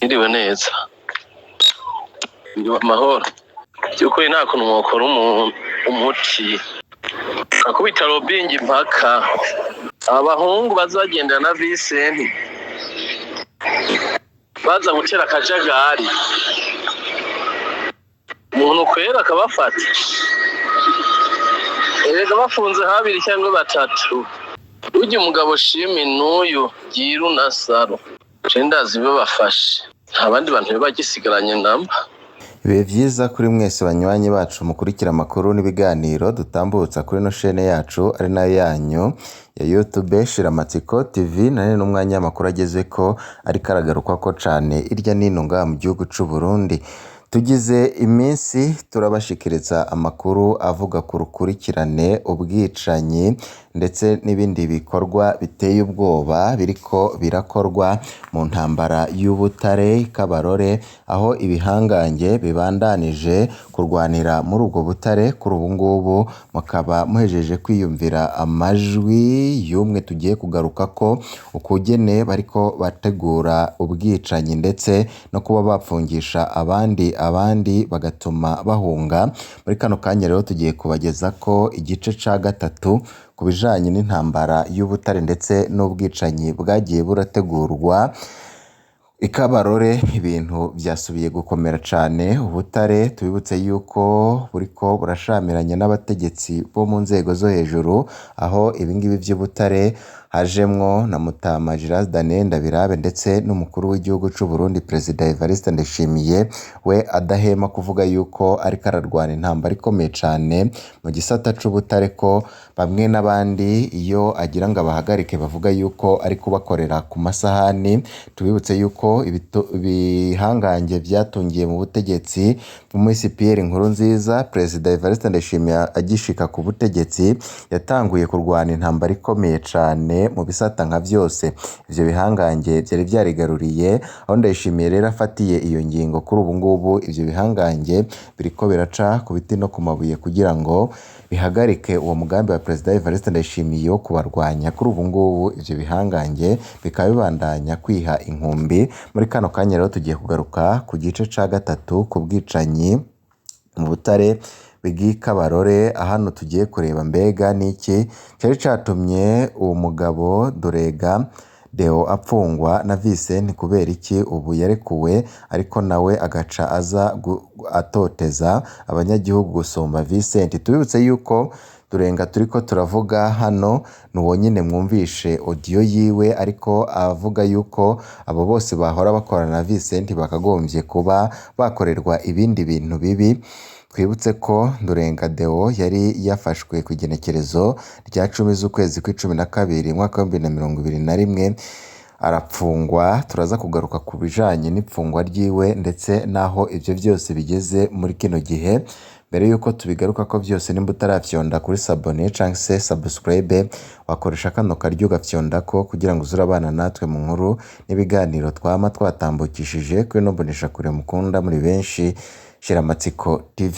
Mwiriwe neza, mwiriwe amahoro. Vyukuri nta kuntu mwokora umuti akubita robingi impaka abahungu bazagendana na Visenti baza gutera akajagari, umuntu kwera akabafata. Erega bafunze habiri cyangwa batatu, burya umugabo shimi n'uyu Giru na Saro je ndazi babafashe, nta bandi bantu bagisigaranye namba. Ibihe vyiza kuri mwese banywanyi bacu mukurikira amakuru n'ibiganiro dutambutsa kuri ino shene yacu ari nayo yanyu ya YouTube Shiramatsiko TV. Nane n'umwanya w'amakuru agezeko ariko aragarukwako cane irya nino ngaha mu gihugu c'u Burundi. Tugize iminsi turabashikiriza amakuru avuga ku rukurikirane, ubwicanyi ndetse n'ibindi bikorwa biteye ubwoba biriko birakorwa mu ntambara y'ubutare Kabarore, aho ibihangange bibandanije kurwanira muri ubwo butare. Kuri ubu ngubu mukaba muhejeje kwiyumvira amajwi y'umwe tugiye kugarukako, ukugene bariko bategura ubwicanyi ndetse no kuba bapfungisha abandi bagatuma bahunga. Muri kano kanya rero tugiye kubagezako igice ca gatatu ku bijanye n'intambara y'ubutare ndetse n'ubwicanyi bwagiye burategurwa i Kabarore. Ibintu vyasubiye gukomera cane. Ubutare tubibutse yuko buriko burashamiranya n'abategetsi bo mu nzego zo hejuru, aho ibingibi vy'ubutare hajemwo na Mutama Gilles Daniel Ndabirabe ndetse n'umukuru w'igihugu c'u Burundi Perezida Evariste Ndayishimiye, we adahema kuvuga yuko ariko ararwana intambara ikomeye cane mu gisata c'ubutare, ko bamwe n'abandi iyo agira ngo abahagarike bavuga yuko ari kubakorera ku masahani. Tubibutse yuko ibihangange vyatungiye mu butegetsi bw'umuhisi Pierre Nkurunziza, Perezida Evariste Ndayishimiye agishika ku butegetsi yatanguye kurwana intambara ikomeye cane mu bisata nka vyose ivyo bihangange vyari vyarigaruriye. Aho Ndayishimiye rero afatiye iyo ngingo, kuri ubu ngubu ivyo bihangange biriko biraca ku biti no ku mabuye kugira ngo bihagarike uwo mugambi wa Perezida Evariste Ndayishimiye wo kubarwanya. Kuri ubu ngubu ivyo bihangange bikaba bibandanya kwiha inkumbi. Muri kano kanya rero tugiye kugaruka ku gice ca gatatu ku bwicanyi mu butare bw'i Kabarore. Hano tugiye kureba mbega niki cari catumye uwo mugabo Durega Deo apfungwa na Visenti, kubera iki ubu yarekuwe ariko nawe agaca aza atoteza abanyagihugu gusumba Visenti. Tubibutse yuko Durenga turiko turavuga hano ni uwo nyene mwumvishe audio yiwe, ariko avuga yuko abo bose bahora bakorana na Visenti bakagombye kuba bakorerwa ibindi bintu bibi. Twibutse ko Ndurenga Deo yari yafashwe kw'igenekerezo rya 10 z'ukwezi kw'icumi na kabiri umwaka w'2021 arapfungwa. Turaza kugaruka ku bijanye n'ipfungwa ryiwe ndetse n'aho ivyo vyose bigeze muri kino gihe. Mbere yuko tubigarukako vyose, nimba utaravyonda kuri sabone canke se subscribe, wakoresha kano karyo ugafyondako kugira ngo uze urabana natwe mu nkuru n'ibiganiro twama twatambukishije kuri ino mboneshakure mukunda muri benshi Shiramatsiko TV.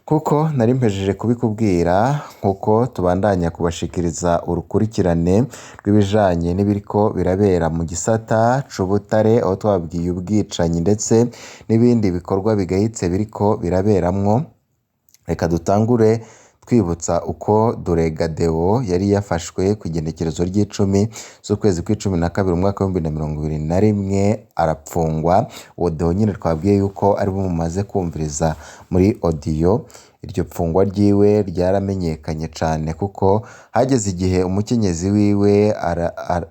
Kuko nari mpejeje kubikubwira, nkuko tubandanya kubashikiriza urukurikirane rw'ibijanye n'ibiriko birabera mu gisata c'ubutare, aho twababwiye ubwicanyi ndetse n'ibindi bikorwa bigayitse biriko biraberamwo. Reka dutangure twibutsa uko Durega Deo yari yafashwe kw'igenekerezo ry'icumi z'ukwezi kw'icumi na kabiri umwaka w'2021 arapfungwa. Uwo Deo nyene twabwiye yuko ariwe mumaze kumviriza muri audio. Iryo pfungwa ryiwe ryaramenyekanye cane kuko hageze igihe umukenyezi wiwe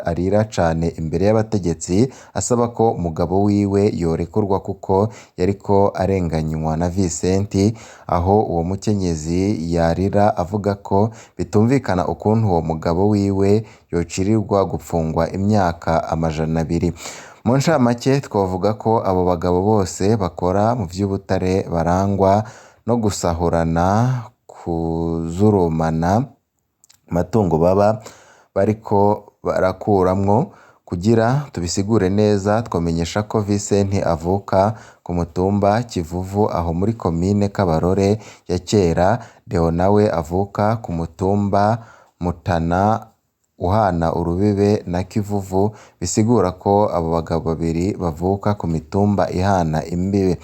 arira cane imbere y'abategetsi asaba ko umugabo wiwe yorekurwa kuko yariko arenganywa na Visenti, aho uwo mukenyezi yarira avuga ko bitumvikana ukuntu uwo mugabo wiwe yocirirwa gupfungwa imyaka 200. Mu ncamake twovuga ko abo bagabo bose bakora mu vy'ubutare barangwa no gusahurana, kuzurumana amatungo baba bariko barakuramwo. Kugira tubisigure neza, twomenyesha ko Visenti avuka ku mutumba Kivuvu aho muri komine Kabarore ya kera, Deo nawe avuka ku mutumba Mutana uhana urubibe na Kivuvu, bisigura ko abo bagabo babiri bavuka ku mitumba ihana imbibe.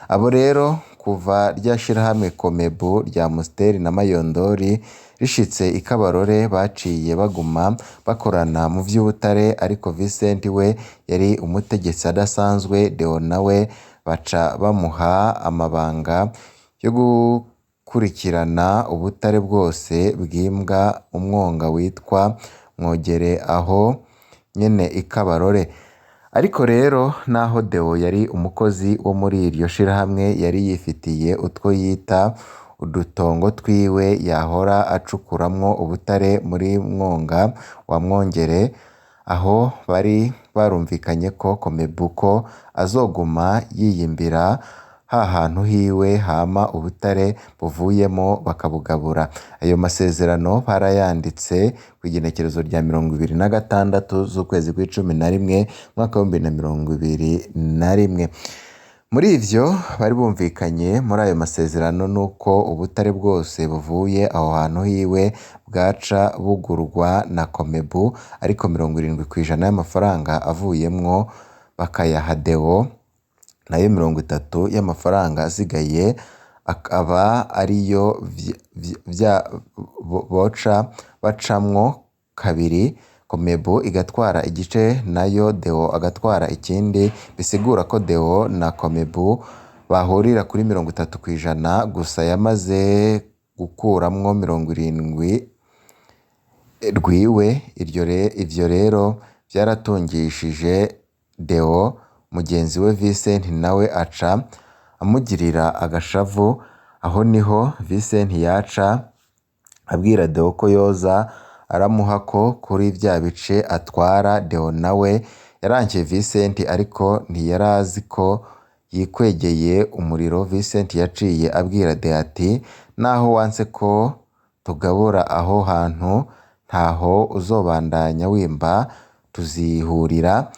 Abo rero kuva rya shirahamwe Komebu rya Musteri na Mayondori rishitse i Kabarore baciye baguma bakorana mu vy'ubutare, ariko Vincent we yari umutegetsi adasanzwe, Deo nawe baca bamuha amabanga yo gukurikirana ubutare bwose bwimbwa umwonga witwa Mwogere aho nyene i Kabarore. Ariko rero naho Deo yari umukozi wo muri iryo shirahamwe yari yifitiye utwo yita udutongo twiwe yahora acukuramwo ubutare muri Mwonga wa Mwongere, aho bari barumvikanye ko Komebu ko azoguma yiyimbira ha hantu hiwe hama ubutare buvuyemo bakabugabura. Ayo masezerano barayanditse kw'igenekerezo rya 26 z'ukwezi kw'icumi na rimwe umwaka w'2021. Muri ivyo bari bumvikanye muri ayo masezerano nuko ubutare bwose buvuye aho hantu hiwe bwaca bugurwa na Komebu, ariko 70% y'amafaranga avuyemwo bakayaha Deo, nayo 30 y'amafaranga asigaye akaba ariyo boca bacamwo kabiri, Komebu igatwara igice nayo Deo agatwara ikindi, bisigura ko Deo na Komebu bahurira kuri 30% gusa yamaze gukuramwo 70 rwiwe. Ivyo rero vyaratungishije Deo, mugenzi we Vincent nawe aca amugirira agashavu. Aho niho Vincent yaca abwira Deo ko yoza aramuhako kuri vya bice atwara. Deo nawe yarankiye Vincent ariko ntiyarazi ko yikwegeye umuriro. Vincent yaciye abwira Deo ati naho wanse ko tugabura aho hantu ntaho uzobandanya wimba tuzihurira.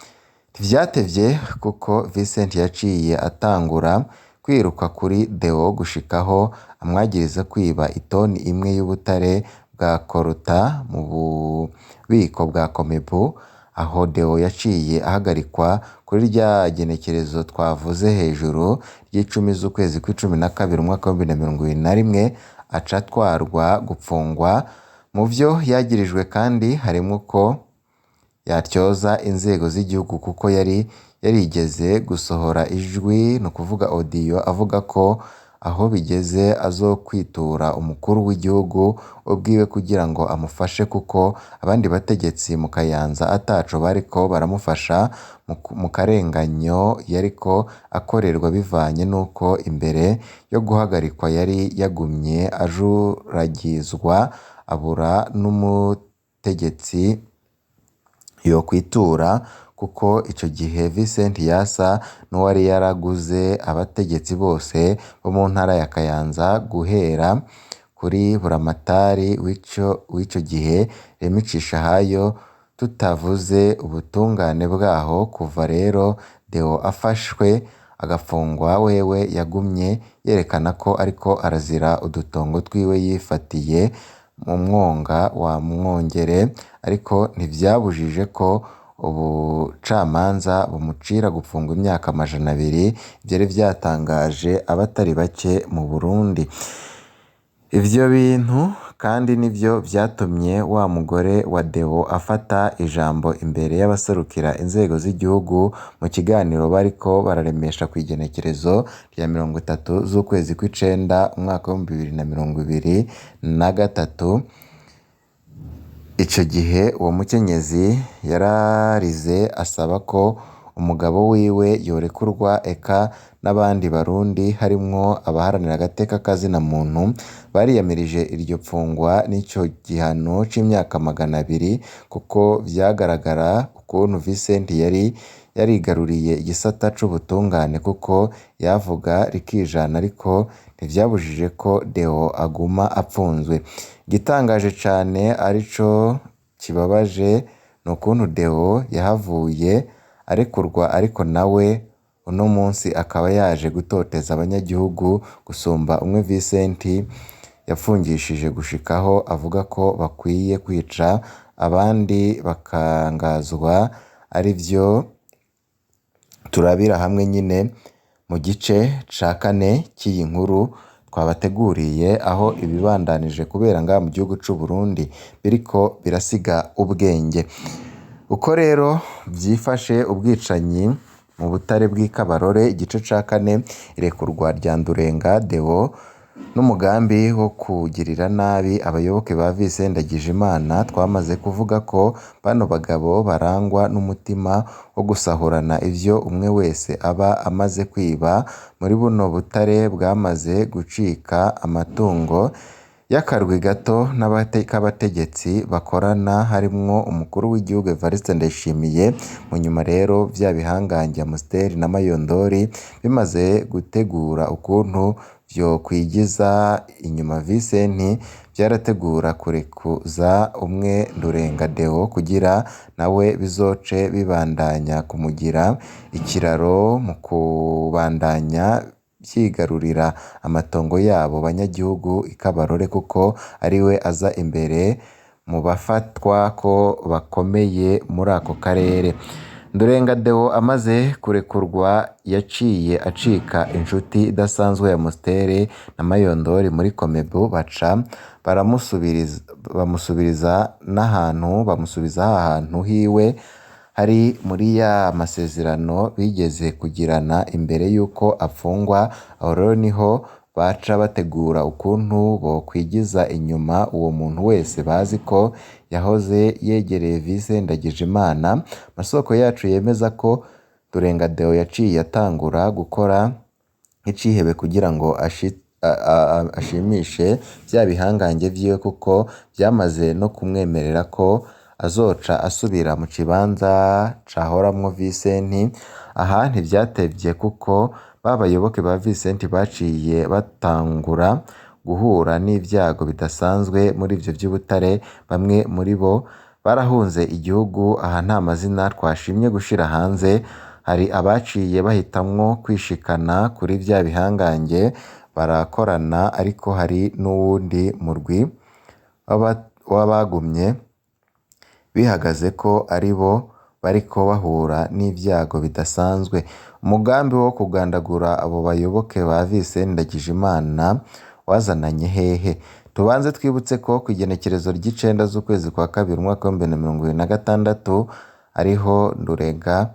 Ntivyatevye kuko Vincent yaciye atangura kwiruka kuri Deo gushikaho amwagiriza kwiba itoni imwe y'ubutare bwa Koruta mu bubiko bwa Komebu. Aho Deo yaciye ahagarikwa kuri rya genekerezo twavuze hejuru ry'icumi z'ukwezi kw'icumi na kabiri umwaka w'2021, aca atwarwa gupfungwa. Mu vyo yagirijwe kandi harimwo ko yatyoza inzego z'igihugu kuko yari yarigeze gusohora ijwi, ni ukuvuga audio, avuga ko aho bigeze azokwitura umukuru w'igihugu ubwiwe kugira ngo amufashe kuko abandi bategetsi mu Kayanza ataco bariko baramufasha mu karenganyo yariko akorerwa, bivanye n'uko imbere yo guhagarikwa yari yagumye ajuragizwa abura n'umutegetsi yokwitura, kuko ico gihe Vincent yasa n'uwari yaraguze abategetsi bose bo mu ntara ya Kayanza guhera kuri Buramatari w'ico gihe Remy Cishahayo, tutavuze ubutungane bwaho. Kuva rero Deo afashwe agafungwa, wewe yagumye yerekana ko ariko arazira udutongo twiwe yifatiye mu Mwonga wa Mwongere, ariko ntivyabujije ko ubucamanza bumucira gupfungwa imyaka 200. Vyari vyatangaje abatari bake mu Burundi. Ivyo bintu kandi nivyo vyatumye wa mugore wa Deo afata ijambo imbere y'abaserukira inzego z'igihugu mu kiganiro bariko bararemesha kw'igenekerezo rya 30 z'ukwezi kw'icenda umwaka w'2023. Ico gihe uwo mukenyezi yararize asaba ko umugabo wiwe yorekurwa, eka n'abandi Barundi harimwo abaharanira agateka kazina muntu bariyamirije iryo pfungwa n'ico gihano c'imyaka 200, kuko vyagaragara ukuntu Vincent yari yarigaruriye igisata c'ubutungane kuko yavuga rikijana, ariko ntivyabujije ko Deo aguma apfunzwe. Igitangaje cane arico kibabaje ni ukuntu Deo yahavuye arekurwa, ariko nawe uno munsi akaba yaje gutoteza abanyagihugu gusumba umwe Vincent yapfungishije gushikaho avuga ko bakwiye kwica abandi bakangazwa, arivyo turabira hamwe nyine mu gice ca kane c'iyi nkuru twabateguriye, aho ibibandanije kubera ngaha mu gihugu c'u Burundi biriko birasiga ubwenge. Uko rero vyifashe ubwicanyi mu butare bw'i Kabarore, igice ca kane, irekurwa rya Ndurenga Deo n'umugambi wo kugirira nabi abayoboke ba Vincent Ndagijimana. Twamaze kuvuga ko bano bagabo barangwa n'umutima wo gusahurana ivyo umwe wese aba amaze kwiba muri buno butare bwamaze gucika amatungo y'akarwi gato k'abategetsi bakorana, harimwo umukuru w'igihugu Evariste Ndayishimiye. Mu nyuma rero vya bihangange Amstel na Mayondori bimaze gutegura ukuntu vyokwigiza inyuma Vincent, vyarategura kurekuza umwe Ndurenga Deo kugira nawe bizoce bibandanya kumugira ikiraro mu kubandanya vyigarurira amatongo yabo banyagihugu i Kabarore, kuko ariwe aza imbere mu bafatwa ko bakomeye muri ako karere. Ndurenga Deo amaze kurekurwa yaciye acika inshuti idasanzwe ya Amstel na Mayondori muri Comebu, baca bamusubiriza n'ahantu bamusubiza ahantu hiwe hari muri ya masezerano bigeze kugirana imbere y'uko apfungwa. Aho rero niho baca bategura ukuntu bokwigiza inyuma uwo muntu wese bazi ko yahoze yegereye Vincent Ndagijimana. Amasoko yacu yemeza ko Ndurenga Deo yaciye atangura gukora nk'icihebe kugira ngo ashimishe vya bihangange vyiwe, kuko vyamaze no kumwemerera ko azoca asubira mu kibanza cahoramwo Vincent. Aha ntivyatevye kuko ba bayoboke ba Vincent baciye batangura guhura n'ivyago bidasanzwe muri ivyo vy'ubutare. Bamwe muri bo barahunze igihugu, aha nta mazina twashimye gushira hanze. Hari abaciye bahitamwo kwishikana kuri vya bihangange barakorana, ariko hari n'uwundi murwi w'abagumye bihagaze ko aribo bariko bahura n'ivyago bidasanzwe. Umugambi wo kugandagura abo bayoboke ba Vincent Ndagijimana wazananye hehe? Tubanze twibutse ko kw'igenekerezo ry'icenda z'ukwezi kwa kabiri umwaka w'2026 ariho Ndurenga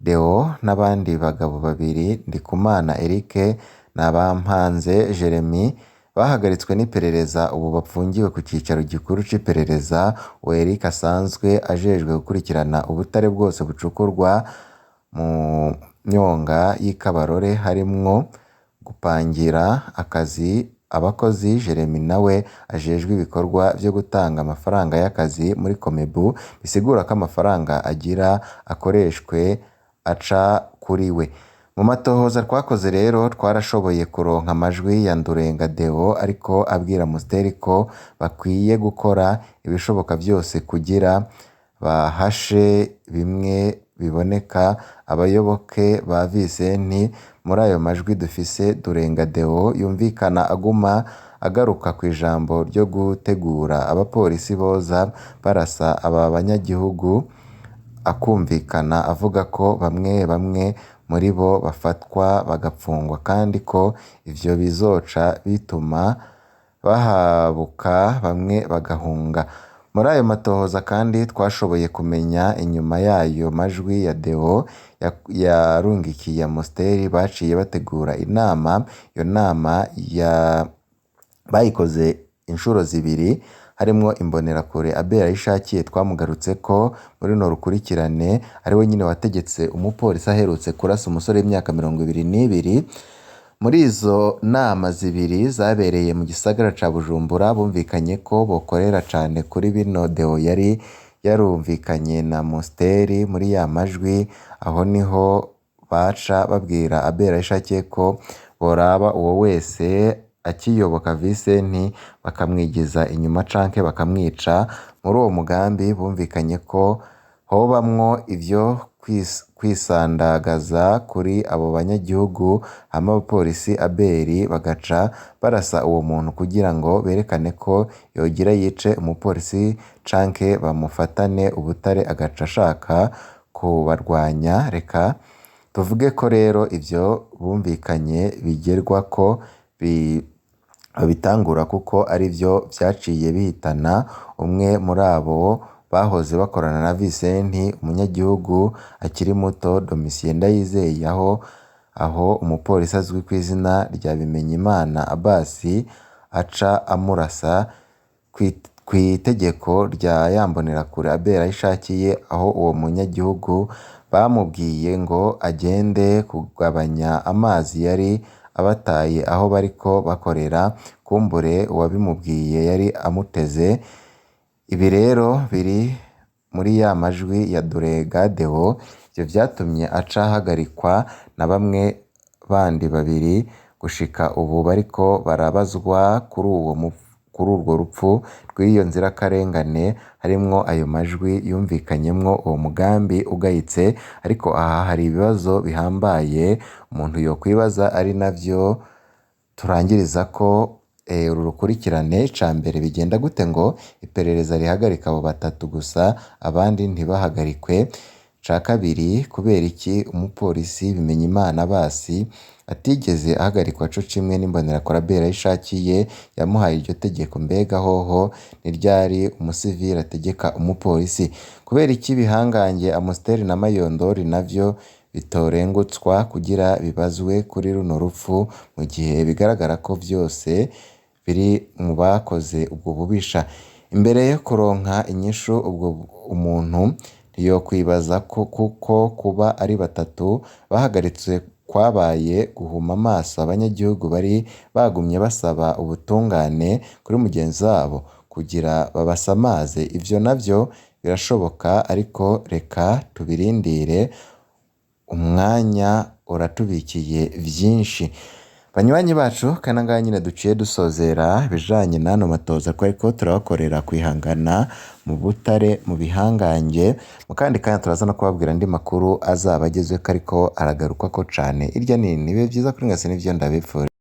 Deo n'abandi bagabo babiri, Ndikumana Eric na Bampanze Jeremy, bahagaritswe n'iperereza, ubu bapfungiwe ku cicaro gikuru c'iperereza. Uwo Eric asanzwe ajejwe gukurikirana ubutare bwose bucukurwa mu myonga y'i Kabarore, harimwo gupangira akazi abakozi. Jeremy nawe ajejwe ibikorwa vyo gutanga amafaranga y'akazi muri Comebu, bisigura ko amafaranga agira akoreshwe aca kuri we. Mu matohoza twakoze rero twarashoboye kuronka amajwi ya Ndurenga Deo ariko abwira Amstel ko bakwiye gukora ibishoboka vyose kugira bahashe bimwe biboneka abayoboke ba Vincent. Muri ayo majwi dufise, Ndurenga Deo yumvikana aguma agaruka kw'ijambo ryo gutegura abapolisi boza barasa aba banyagihugu, akumvikana avuga ko bamwe bamwe muri bo bafatwa bagapfungwa, kandi ko ivyo bizoca bituma bahabuka bamwe bagahunga. Muri ayo matohoza kandi twashoboye kumenya inyuma y'ayo majwi ya Deo yarungikiye Amstel, baciye bategura inama. Iyo nama bayikoze inshuro zibiri, harimwo imbonerakure Abel Ahishakiye twamugarutseko muri runo rukurikirane, ariwe nyine wategetse umupolisi aherutse kurasa umusore w'imyaka 22. Muri izo nama zibiri zabereye mu gisagara ca Bujumbura, bumvikanye ko bokorera cane kuri bino Deo yari yarumvikanye na Amstel muri ya majwi. Aho niho baca babwira Abel Ahishakiye ko boraba uwo wese akiyoboka Vincent bakamwigiza inyuma canke bakamwica. Muri uwo mugambi bumvikanye ko hobamwo ivyo kwisandagaza kuri abo banyagihugu, hama abapolisi Abeli bagaca barasa uwo muntu kugira ngo berekane ko yogira yice umupolisi canke bamufatane ubutare agaca ashaka kubarwanya. Reka tuvuge ko rero ivyo bumvikanye bigerwako babitangura kuko arivyo vyaciye bihitana umwe muri abo bahoze bakorana na Visenti, umunyagihugu akiri muto Domitien Ndayizeye, aho umupolisi azwi ku izina rya Bimenyimana Abbas aca amurasa kw'itegeko rya ya mbonerakure Abel Ahishakiye, aho uwo munyagihugu bamubwiye ngo agende kugabanya amazi yari abataye aho bariko bakorera, kumbure uwabimubwiye yari amuteze. Ibi rero biri muri ya majwi ya Duregadeo, ivyo vyatumye aca ahagarikwa na bamwe bandi babiri gushika ubu bariko barabazwa kuri urwo rupfu rw'iyo nzirakarengane, harimwo ayo majwi yumvikanyemwo uwo mugambi ugayitse. Ariko aha hari ibibazo bihambaye umuntu yokwibaza, ari navyo turangirizako uru rukurikirane. Ica mbere, bigenda gute ngo iperereza rihagarike abo batatu gusa abandi ntibahagarikwe? Ica kabiri, kubera iki umupolisi Bimenyimana Abbas atigeze ahagarikwa co kimwe n'imbonerakure Abel Ahishakiye yamuhaye iryo tegeko? Mbega hoho ni ryari umusivili ategeka umupolisi? Kubera iki ibihangange Amstel na Mayondori navyo bitorengutswa kugira bibazwe kuri runo rupfu, mu gihe bigaragara ko vyose biri mu bakoze ubwo bubisha? Imbere yo kuronka inyishu ubwo umuntu ntiyokwibaza kuko kuba ari batatu bahagaritswe kwabaye guhuma amaso abanyagihugu bari bagumye basaba ubutungane kuri mugenzi wabo kugira babasamaze. Ivyo navyo birashoboka, ariko reka tubirindire, umwanya uratubikiye vyinshi. Banywanyi bacu, kana ngaha nyine duciye dusozera ibijanye n'ano matoza twariko turabakorera kwihangana mu butare mu bihangange. Mu kandi kanya turaza no kubabwira andi makuru azaba agezweko ariko aragarukwako cane irya nino. Ibihe vyiza kuri mwese nivyo ndabipfurije.